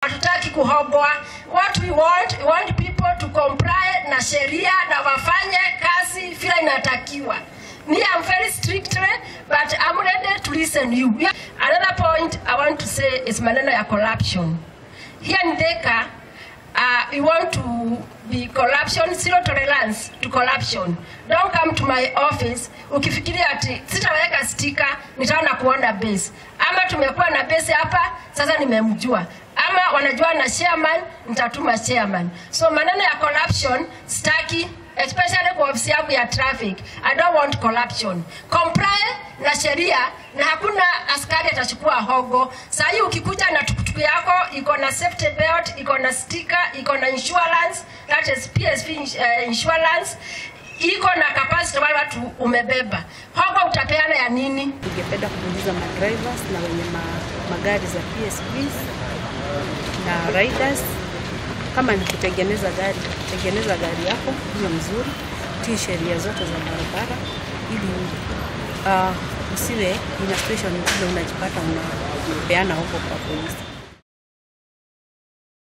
Hatutaki kuhogwa. What we want people to comply na sheria na wafanye kazi vile inatakiwa. Me, I'm very strict, but I'm ready to listen you. Another point I want to say is maneno ya corruption. Here in Thika, we want to be corruption, zero tolerance to corruption. Don't come to my office ukifikiria ati sitaweka sticker, nitaona kuona base. Ama tumekuwa na base hapa, sasa nimemjua. Ama wanajua na chairman, nitatuma chairman. So maneno ya corruption sitaki, especially kwa ofisi yangu ya traffic. I don't want corruption. Comply na sheria, na hakuna askari atachukua hogo. Saa hii ukikuja na tukutuku yako iko na safety belt, iko na sticker, iko na insurance, that is PSV insurance, iko na capacity wale watu umebeba. Hogo utapeana ya nini? Ningependa kuuliza ma drivers na wenye magari za PSVs na riders, kama ni kutengeneza gari, tengeneza gari yako iwe mzuri, tii sheria zote za barabara ili usiwe in a situation ile unajipata unapeana huko kwa polisi.